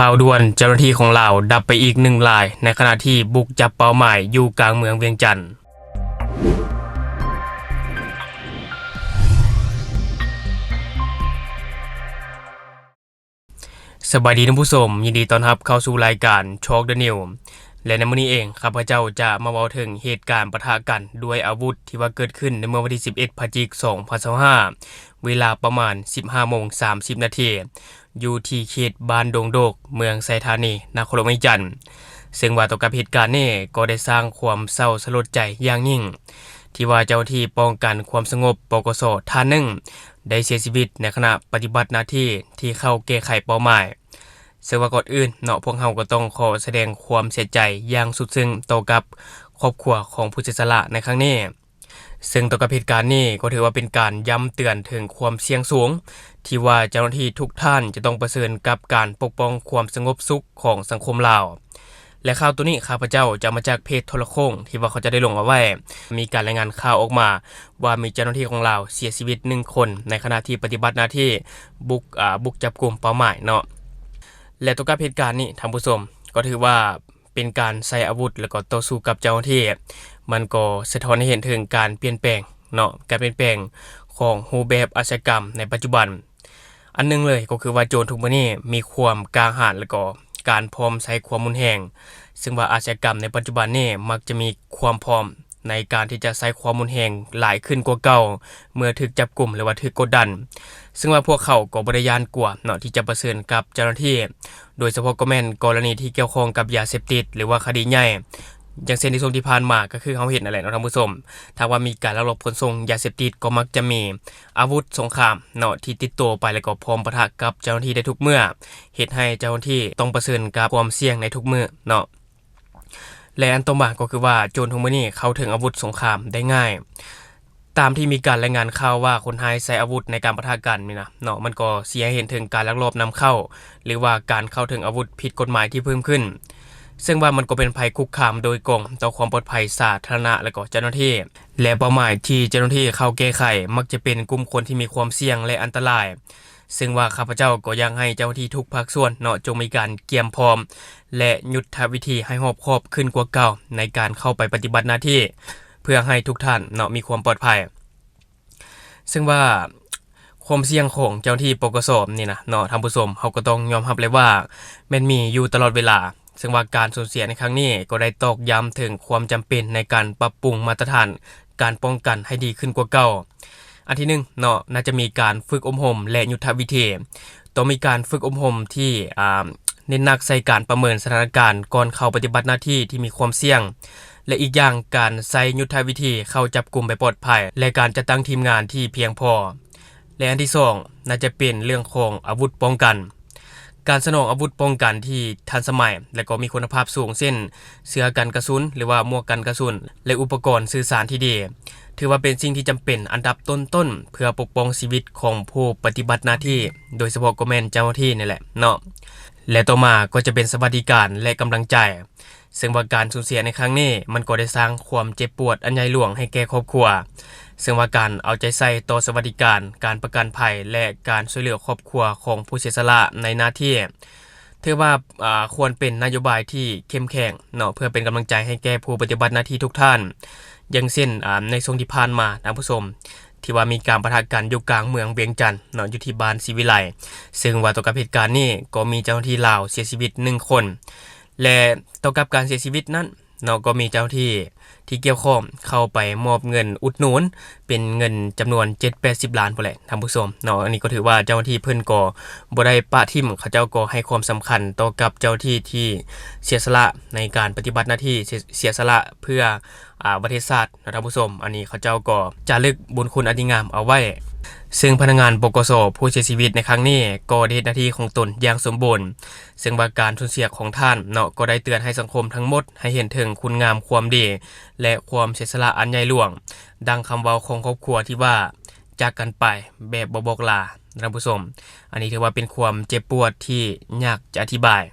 ຂ່າວດ່ວນ, ເຈົ້າໜ້າທີ່ຂອງລາວດັບໄປອີກໜຶ່ງລາຍ ໃນຂະນະທີ່ບຸກຈັບເປົ້າໝາຍຢູ່ກາງເມືອງວຽງຈັນ. ສະບາຍດີທ່ານຜູ້ຊົມ, ຍິນດີຕ້ອນຮັບເຂົ້າສູ່ລາຍການ Talk the News ແລະ ໃນມື້ນີ້ເອງ ຂ້າພະເຈົ້າຈະມາເວົ້າເຖິງເຫດການປະທະກັນດ້ວຍອາວຸດ ທີ່ວ່າເກີດຂຶ້ນໃນເມື່ອວັນທີສິບເອັດ ພະຈິກ ສອງພັນຊາວຫ້າ ເວລາປະມານ ສິບຫ້າໂມງສາມສິບນາທີ ຢູ່ທີ່ເຂດບ້ານດົງໂດກ ເມືອງໄຊທານີ ນະຄອນຫຼວງວຽງຈັນ. ເຊິ່ງວ່າຕໍ່ກັບເຫດການນີ້ ກໍໄດ້ສ້າງຄວາມເສົ້າສະຫຼົດໃຈຢ່າງຍິ່ງ ທີ່ວ່າເຈົ້າໜ້າທີ່ປ້ອງກັນຄວາມສະຫງົບ ປກສ ທ່ານໜຶ່ງ ໄດ້ເສຍຊີວິດໃນຂະນະປະຕິບັດໜ້າທີ່ທີ່ເຂົ້າແກ້ໄຂເປົ້າໝາຍ. ເຊິ່ງວ່າກ່ອນອື່ນເນາະ ພວກເຮົາກໍຕ້ອງຂໍສະແດງຄວາມເສຍໃຈຢ່າງສຸດຊຶ້ງຕໍ່ກັບຄອບຄົວຂອງຜູ້ເສຍສະຫຼະໃນຄັ້ງນີ້. ເຊິ່ງຕໍ່ກັບເຫດການນີ້ ກໍຖືວ່າເປັນການຢ້ຳເຕືອນເຖິງຄວາມສ່ຽງສູງ ທີ່ວ່າເຈົ້າໜ້າທີ່ທຸກທ່ານຈະຕ້ອງປະເຊີນກັບການປົກປ້ອງຄວາມສະຫງົບສຸກຂອງສັງຄົມລາວ. ແລະ ຂ່າວໂຕນີ້ ຂ້າພະເຈົ້າຈະເອົາມາຈາກເພຈໂທລະໂຄ່ງ ທີ່ວ່າເຂົາເຈົ້າໄດ້ລົງເອົາໄວ້. ມີການລາຍງານຂ່າວອອກມາວ່າ ມີເຈົ້າໜ້າທີ່ຂອງລາວເສຍຊີວິດໜຶ່ງຄົນ ໃນຂະນະທີ່ປະຕິບັດໜ້າທີ່ບຸກ ອາ ບຸກຈັບກຸມເປົ້າໝາຍເນາະ. ແລະ ຕໍ່ກັບເຫດການນີ້ ທ່ານຜູ້ຊົມ ກໍຖືວ່າເປັນການໃຊ້ອາວຸດ ແລ້ວກໍຕໍ່ສູ້ກັບເຈົ້າໜ້າທີ່ ມັນກໍສະທ້ອນໃຫ້ເຫັນເຖິງການປ່ຽນແປງເນາະ ການປ່ຽນແປງຂອງຮູບແບບອາຊະຍາກຳໃນປັດຈຸບັນ. ອັນໜຶ່ງເລີຍກໍຄືວ່າ ໂຈນທຸກມື້ນີ້ມີຄວາມກ້າຫານ ແລ້ວກໍການພ້ອມໃຊ້ຄວາມຮຸນແຮງ, ເຊິ່ງວ່າອາຊະຍາກຳໃນປັດຈຸບັນນີ້ມັກຈະມີຄວາມພ້ອມໃນການທີ່ຈະໃຊ້ຄວາມຮຸນແຮງຫຼາຍຂຶ້ນກວ່າເກົ່າ ເມື່ອຖືກຈັບກຸມ ຫຼືວ່າຖືກກົດດັນ. ເຊິ່ງວ່າພວກເຂົາກໍບໍ່ໄດ້ຢ້ານກົວເນາະ ທີ່ຈະປະເຊີນກັບເຈົ້າໜ້າທີ່, ໂດຍສະເພາະກໍແມ່ນກໍລະນີທີ່ກ່ຽວຂ້ອງກັບຢາເສບຕິດ ຫຼືວ່າຄະດີໃຫຍ່. ຢ່າງເຊັ່ນໃນຊ່ວງທີ່ຜ່ານມາ ກໍຄືເຮົາເຫັນນັ້ນແຫຼະເນາະທ່ານຜູ້ຊົມ, ຖ້າວ່າມີການລັກລອບຂົນສົ່ງຢາເສບຕິດ ກໍມັກຈະມີອາວຸດສົງຄາມເນາະ ທີ່ຕິດໂຕໄປ ແລ້ວກໍພ້ອມປະທະກັບເຈົ້າໜ້າທີ່ໄດ້ທຸກເມື່ອ, ເຮັດໃຫ້ເຈົ້າໜ້າທີ່ຕ້ອງປະເຊີນກັບຄວາມສ່ຽງໃນທຸກມື້ເນາະ. ແລະ ອັນຕໍ່ມາກໍຄືວ່າ ໂຈນທຸກມື້ນີ້ເຂົ້າເຖິງອາວຸດສົງຄາມໄດ້ງ່າຍ. ຕາມທີ່ມີການລາຍງານຂ່າວວ່າ ຄົນຮ້າຍໃຊ້ອາວຸດໃນການປະທະກັນນີ້ນະເນາະ, ມັນກໍຊີ້ໃຫ້ເຫັນເຖິງການລັກລອບນຳເຂົ້າ ຫຼືວ່າການເຂົ້າເຖິງອາວຸດຜິດກົດໝາຍທີ່ເພີ່ມຂຶ້ນ, ເຊິ່ງວ່າມັນກໍເປັນໄພຄຸກຄາມໂດຍກົງຕໍ່ຄວາມປອດໄພສາທາລະນະ ແລະ ກໍເຈົ້າໜ້າທີ່. ແລະ ເປົ້າໝາຍທີ່ເຈົ້າໜ້າທີ່ເຂົ້າແກ້ໄຂ ມັກຈະເປັນກຸ່ມຄົນທີ່ມີຄວາມສ່ຽງ ແລະ ອັນຕະລາຍ. ເຊິ່ງວ່າຂ້າພະເຈົ້າກໍຢາກໃຫ້ເຈົ້າໜ້າທີ່ທຸກພາກສ່ວນເນາະ ຈົ່ງມີການກຽມພ້ອມ ແລະ ຍຸດທະວິທີໃຫ້ຮອບຄອບຂຶ້ນກວ່າເກົ່າ ໃນການເຂົ້າໄປປະຕິບັດໜ້າທີ່ ເພື່ອໃຫ້ທຸກທ່ານເນາະ ມີຄວາມປອດໄພ. ເຊິ່ງວ່າຄວາມສ່ຽງຂອງເຈົ້າໜ້າທີ່ ປກສ ນີ້ນະເນາະ ທ່ານຜູ້ຊົມ, ເຮົາກໍຕ້ອງຍອມຮັບເລີຍວ່າ ແມ່ນມີຢູ່ຕະຫຼອດເວລາ. ເຊິ່ງວ່າການສູນເສຍໃນຄັ້ງນີ້ ກໍໄດ້ຕອກຢ້ຳເຖິງຄວາມຈຳເປັນໃນການປັບປຸງມາດຕະຖານການປ້ອງກັນໃຫ້ດີຂຶ້ນກວ່າເກົ່າ. ອັນທີໜຶ່ງເນາະ, ໜ້າຈະມີການຝຶກອົບຮົມ ແລະ ຍຸດທະວິທີ. ຕ້ອງມີການຝຶກອົບຮົມທີ່ ອ່າ ເນັ້ນໜັກໃສ່ການປະເມີນສະຖານະການກ່ອນເຂົ້າປະຕິບັດໜ້າທີ່ທີ່ມີຄວາມສ່ຽງ ແລະ ອີກຢ່າງ ການໃຊ້ຍຸດທະວິທີເຂົ້າຈັບກຸມແບບປອດໄພ ແລະ ການຈັດຕັ້ງທີມງານທີ່ພຽງພໍ. ແລະ ອັນທີສອງ ໜ້າຈະເປັນເລື່ອງຂອງອາວຸດປ້ອງກັນ. ການສະໜອງອາວຸດປ້ອງກັນທີ່ທັນສະໄໝ ແລະ ກໍມີຄຸນນະພາບສູງ ເຊັ່ນ ເສື້ອກັນກະສຸນ ຫຼືວ່າໝວກກັນກະສຸນ ແລະ ອຸປະກອນສື່ສານທີ່ດີ ຖືວ່າເປັນສິ່ງທີ່ຈຳເປັນອັນດັບຕົ້ນໆ ເພື່ອປົກປ້ອງຊີວິດຂອງຜູ້ປະຕິບັດໜ້າທີ່, ໂດຍສະເພາະກໍແມ່ນເຈົ້າໜ້າທີ່ນີ້ແຫຼະເນາະ. ແລະ ຕໍ່ມາກໍຈະເປັນສະຫວັດດີການ ແລະ ກຳລັງໃຈ. ເຊິ່ງວ່າການສູນເສຍໃນຄັ້ງນີ້ ມັນກໍໄດ້ສ້າງຄວາມເຈັບປວດອັນໃຫຍ່ຫຼວງໃຫ້ແກ່ຄອບຄົວ. ເຊິ່ງວ່າການເອົາໃຈໃສ່ຕໍ່ສະຫວັດດີການ, ການປະກັນໄພ ແລະ ການຊ່ວຍເຫຼືອຄອບຄົວຂອງຜູ້ເສຍສະຫຼະໃນໜ້າທີ່ ຖືວ່າ ອ່າ ຄວນເປັນນະໂຍບາຍທີ່ເຂັ້ມແຂງເນາະ, ເພື່ອເປັນກຳລັງໃຈໃຫ້ແກ່ຜູ້ປະຕິບັດໜ້າທີ່ທຸກທ່ານ. ຢ່າງເຊັ່ນ ອ່າ ໃນຊ່ວງທີ່ຜ່ານມາ ທ່ານຜູ້ຊົມ, ທີ່ວ່າມີການປະທະກັນຢູ່ກາງເມືອງວຽງຈັນເນາະ, ຢູ່ທີ່ບ້ານສີວິໄລ, ເຊິ່ງວ່າຕໍ່ກັບເຫດການນີ້ ກໍມີເຈົ້າໜ້າທີ່ລາວເສຍຊີວິດໜຶ່ງຄົນ ແລະ ຕໍ່ກັບການເສຍຊີວິດນັ້ນເນາະ, ກໍມີເຈົ້າໜ້າທີ່ທີ່ກ່ຽວຂ້ອງເຂົ້າໄປມອບເງິນອຸດໜູນ ເປັນເງິນຈຳນວນເຈັດແປດສິບລ້ານພຸ້ນແຫຼະ ທ່ານຜູ້ຊົມເນາະ. ອັນນີ້ກໍຖືວ່າເຈົ້າໜ້າທີ່ເພິ່ນກໍບໍ່ໄດ້ປະຖິ້ມ, ເຂົາເຈົ້າກໍໃຫ້ຄວາມສຳຄັນຕໍ່ກັບເຈົ້າໜ້າທີ່ທີ່ເສຍສະຫຼະໃນການປະຕິບັດໜ້າທີ່, ເສຍ ເສຍສະຫຼະເພື່ອ ອາ ປະເທດຊາດເນາະທ່ານຜູ້ຊົມ. ອັນນີ້ເຂົາເຈົ້າກໍຈາລຶກບຸນຄຸນອັນດີງາມເອົາໄວ້. ເຊິ່ງພະນັກງານ ປກສ ຜູ້ເສຍຊີວິດໃນຄັ້ງນີ້ ກໍໄດ້ເຮັດໜ້າທີ່ຂອງຕົນຢ່າງສົມບູນ, ເຊິ່ງວ່າການສູນເສຍຂອງທ່ານເນາະ ກໍໄດ້ເຕືອນໃຫ້ສັງຄົມທັງໝົດໃຫ້ເຫັນເຖິງຄຸນງາມຄວາມດີ ແລະ ຄວາມເສຍສະຫຼະອັນໃຫຍ່ຫຼວງ, ດັ່ງຄຳເວົ້າຂອງຄອບຄົວທີ່ວ່າ ຈາກກັນໄປແບບບໍ່ບອກລາ ທ່ານຜູ້ຊົມ. ອັນນີ້ຖືວ່າເປັນຄວາມເຈັບປວດທີ່ຍາກຈະອະທິບາຍ.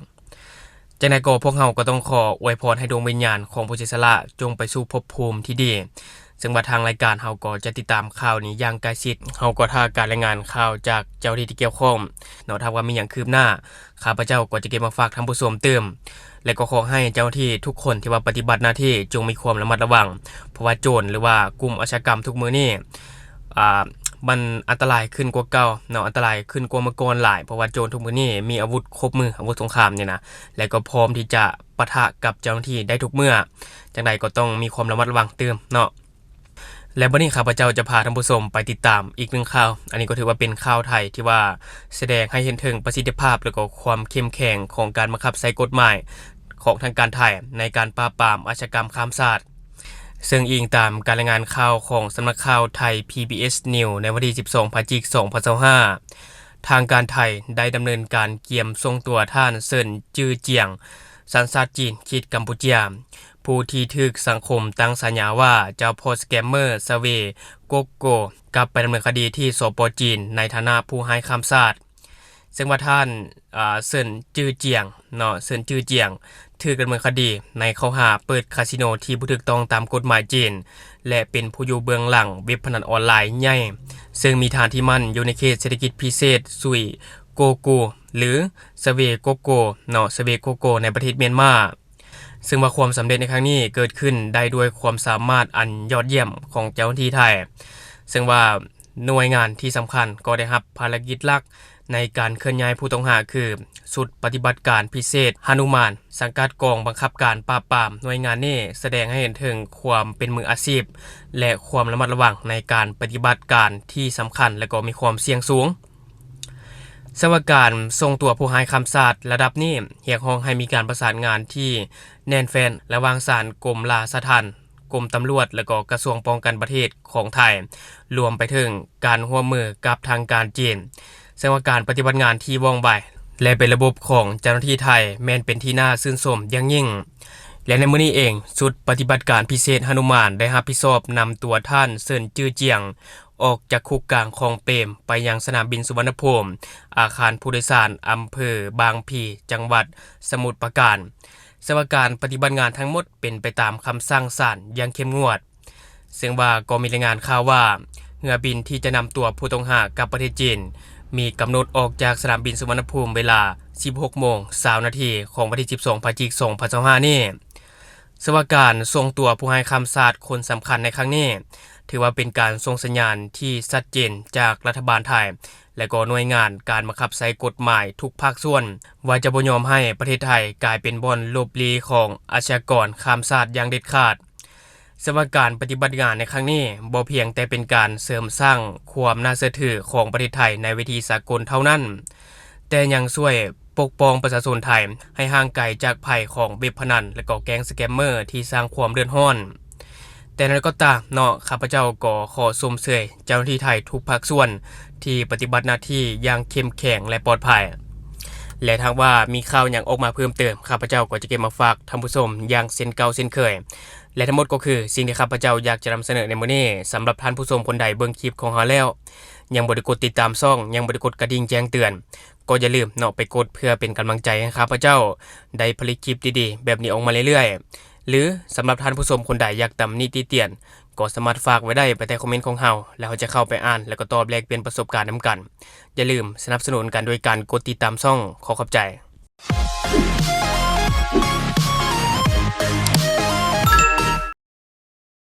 ຈັ່ງໃດກໍພວກເຮົາກໍຕ້ອງຂໍອວຍພອນໃຫ້ດວງວິນຍານຂອງຜູ້ເສຍສະຫຼະຈົ່ງໄປສູ່ພົບພູມທີ່ດີ, ເຊິ່ງວ່າທາງລາຍການເຮົາກໍຈະຕິດຕາມຂ່າວນີ້ຢ່າງໃກ້ຊິດ. ເຮົາກໍຖ້າການລາຍງານຂ່າວຈາກເຈົ້າໜ້າທີ່ທີ່ກ່ຽວຂ້ອງເນາະ, ຖ້າວ່າມີຫຍັງຄືບໜ້າ ຂ້າພະເຈົ້າກໍຈະເກັບມາຝາກທ່ານຜູ້ຊົມຕື່ມ ແລະກໍຂໍໃຫ້ເຈົ້າໜ້າທີ່ທຸກຄົນທີ່ວ່າປະຕິບັດໜ້າທີ່ຈົ່ງມີຄວາມລະມັດລະວັງ ເພາະວ່າໂຈນ ຫຼືວ່າກຸ່ມອາຊະຍາກຳທຸກມື້ນີ້ ອ່າ ມັນອັນຕະລາຍຂຶ້ນກວ່າເກົ່າເນາະ, ອັນຕະລາຍຂຶ້ນກວ່າເມື່ອກ່ອນຫຼາຍ ເພາະວ່າໂຈນທຸກມື້ນີ້ມີອາວຸດຄົບມື ອາວຸດສົງຄາມນີ້ນະ ແລະກໍພ້ອມທີ່ຈະປະທະກັບເຈົ້າໜ້າທີ່ໄດ້ທຸກເມື່ອ. ຈັ່ງໃດກໍຕ້ອງມີຄວາມລະມັດລະວັງຕື່ມເນາະ. ແລະບັດນີ້ຂ້າພະເຈົ້າຈະພາທ່ານຜູ້ຊົມໄປຕິດຕາມອີກໜຶ່ງຂ່າວ. ອັນນີ້ກໍຖືວ່າເປັນຂ່າວໄທທີ່ວ່າສະແດງໃຫ້ເຫັນເຖິງປະສິດທິພາບ ແລະກໍຄວາມເຂັ້ມແຂງຂອງການບັງຄັບໃຊ້ກົດໝາຍຂອງທາງການໄທໃນການປາບປາມອາຊະຍາກຳຂ້າມຊາດ. ເຊິ່ງອີງຕາມການລາຍງານຂ່າວຂອງສຳນັກຂ່າວໄທ ພີບີເອສ News ໃນວັນທີສິບສອງ ພະຈິກ ສອງພັນຊາວຫ້າ ທາງການໄທໄດ້ດຳເນີນການກຽມສົ່ງຕົວທ່ານ ເຊີນ ຈື່ຈຽງ ສັນຊາດຈີນ ຂີດກຳປູເຈຍ ຜູ້ທີ່ຖືກສັງຄົມຕັ້ງສາຍາວ່າເຈົ້າພໍ່ສະແກມເມີ ຊະເວ ກົກໂກ ກັບໄປດຳເນີນຄະດີທີ່ ສປ ຈີນ ໃນຖານະຜູ້ຮ້າຍຂ້າມຊາດ. ເຊິ່ງວ່າທ່ານ ເຊີນ ຈື່ຈຽງ ເນາະ ເຊີນ ຈື່ຈຽງ ຖືກດຳເນີນຄະດີໃນຂໍ້ຫາເປີດຄາສິໂນທີ່ບໍ່ຖືກຕ້ອງຕາມກົດໝາຍຈີນ ແລະເປັນຜູ້ຢູ່ເບື້ອງຫຼັງເວັບພະນັນອອນລາຍໃຫຍ່ ເຊິ່ງມີຖານທີ່ໝັ້ນຢູ່ໃນເຂດເສດຖະກິດພິເສດ ຊຸຍ ໂກກູ ຫຼື ຊະເວ ກົກໂກ ເນາະ ຊະເວ ກົກໂກ ໃນປະເທດມຽນມາ. ເຊິ່ງວ່າຄວາມສຳເລັດໃນຄັ້ງນີ້ເກີດຂຶ້ນໄດ້ດ້ວຍຄວາມສາມາດອັນຍອດຢ້ຽມຂອງເຈົ້າໜ້າທີ່ໄທ, ເຊິ່ງວ່າໜ່ວຍງານທີ່ສຳຄັນກໍໄດ້ຮັບພາລະກິດຫຼັກໃນການເຄື່ອນຍ້າຍຜູ້ຕ້ອງຫາ ຄືຊຸດປະຕິບັດການພິເສດຫະນຸມານ ສັງກັດກອງບັງຄັບການປາບປາມ. ໜ່ວຍງານນີ້ສະແດງໃຫ້ເຫັນເຖິງຄວາມເປັນມືອາຊີບ ແລະ ຄວາມລະມັດລະວັງໃນການປະຕິບັດການທີ່ສຳຄັນ ແລະ ກໍມີຄວາມສ່ຽງສູງ. ເຊິ່ງວ່າການສົ່ງຕົວຜູ້ຮ້າຍຂ້າມຊາດລະດັບນີ້ ຮຽກຮ້ອງໃຫ້ມີການປະສານງານທີ່ແໜ້ນແຟ້ນລະຫວ່າງສານກົມລາຊະທັນ, ກົມຕຳຫຼວດ ແລະ ກໍກະຊວງປ້ອງກັນປະເທດຂອງໄທ, ລວມໄປເຖິງການຮ່ວມມືກັບທາງການຈີນ. ເຊິ່ງວ່າການປະຕິບັດງານທີ່ວ່ອງໄວ ແລະ ເປັນລະບົບຂອງເຈົ້າໜ້າທີ່ໄທ ແມ່ນເປັນທີ່ໜ້າຊື່ນຊົມຢ່າງຍິ່ງ. ແລະ ໃນມື້ນີ້ເອງ, ຊຸດປະຕິບັດການພິເສດຫະນຸມານໄດ້ຮັບຜິດຊອບນຳຕົວທ່ານ ເຊີນ ຈື່ຈຽງ ອອກຈາກຄຸກກາງຂອງເປມ ໄປຍັງສະໜາມບິນສຸວັນນະພູມ ອາຄານຜູ້ໂດຍສານ ອຳເພີບາງພີ ຈັງຫວັດສະໝຸດປາການ. ເຊິ່ງວ່າການປະຕິບັດງານທັງໝົດເປັນໄປຕາມຄຳສັ່ງສານຢ່າງເຂັ້ມງວດ. ເຊິ່ງວ່າກໍມີລາຍງານຂ່າວວ່າ ເຮືອບິນທີ່ຈະນຳຕົວຜູ້ຕ້ອງຫາກັບປະເທດຈີນ ມີກຳນົດອອກຈາກສະໜາມບິນສຸວັນນະພູມເວລາສິບຫົກໂມງຊາວນາທີຂອງວັນທີສິບສອງ ພະຈິກ ສອງພັນຊາວຫ້ານີ້. ເຊິ່ງວ່າການສົ່ງຕົວຜູ້ຮ້າຍຂ້າມຊາດຄົນສຳຄັນໃນຄັ້ງນີ້ ຖືວ່າເປັນການສົ່ງສັນຍານທີ່ຊັດເຈນຈາກລັດຖະບານໄທ ແລະ ກໍໜ່ວຍງານການບັງຄັບໃຊ້ກົດໝາຍທຸກພາກສ່ວນ ວ່າຈະບໍ່ຍອມໃຫ້ປະເທດໄທກາຍເປັນບ່ອນຫຼົບຫຼີ່ຂອງອາຊະຍາກອນຂ້າມຊາດຢ່າງເດັດຂາດ. ເຊິ່ງວ່າການປະຕິບັດງານໃນຄັ້ງນີ້ ບໍ່ພຽງແຕ່ເປັນການເສີມສ້າງຄວາມໜ້າເຊື່ອຖືຂອງປະເທດໄທໃນເວທີສາກົນເທົ່ານັ້ນ, ແຕ່ຍັງຊ່ວຍປົກປ້ອງປະຊາຊົນໄທໃຫ້ຫ່າງໄກຈາກໄພຂອງເວັບພະນັນ ແລະ ກໍແກ້ງສະແກມເມີທີ່ສ້າງຄວາມເດືອດຮ້ອນ. ແຕ່ຢ່າງໃດກໍຕາມເນາະ, ຂ້າພະເຈົ້າກໍຂໍຊົມເຊີຍເຈົ້າໜ້າທີ່ໄທທຸກພາກສ່ວນທີ່ປະຕິບັດໜ້າທີ່ຢ່າງເຂັ້ມແຂງ ແລະ ປອດໄພ. ແລະ ຖ້າຫາກວ່າມີຂ່າວຫຍັງອອກມາເພີ່ມເຕີມ, ຂ້າພະເຈົ້າກໍຈະເກັບມາຝາກທ່ານຜູ້ຊົມຢ່າງເຊັ່ນເກົ່າເຊັ່ນເຄີຍ. ແລະ ທັງໝົດກໍຄືສິ່ງທີ່ຂ້າພະເຈົ້າຢາກຈະນຳສະເໜີໃນມື້ນີ້. ສຳລັບທ່ານຜູ້ຊົມຄົນໃດເບິ່ງຄລິບຂອງເຮົາແລ້ວ ຍັງບໍ່ໄດ້ກົດຕິດຕາມຊ່ອງ, ຍັງບໍ່ໄດ້ກົດກະດິ່ງແຈ້ງເຕືອນ, ກໍຢ່າລືມເນາະ ໄປກົດເພື່ອເປັນກຳລັງໃຈໃຫ້ຂ້າພະເຈົ້າໄດ້ຜະລິດຄລິບດີໆແບບນີ້ອອກມາເລື້ອຍໆ. ຫຼື ສຳລັບທ່ານຜູ້ຊົມຄົນໃດຢາກຕຳໜິຕິຕຽນ ກໍສາມາດຝາກໄວ້ໄດ້ພາຍໃຕ້ຄອມເມັນຂອງເຮົາ ແລ້ວເຮົາຈະເຂົ້າໄປອ່ານ ແລ້ວກໍຕອບແລກປ່ຽນປະສົບການນຳກັນ. ຢ່າລືມສະໜັບສະໜູນກັນໂດຍການກົດຕິດຕາມຊ່ອງ. ຂໍຂອບໃຈ.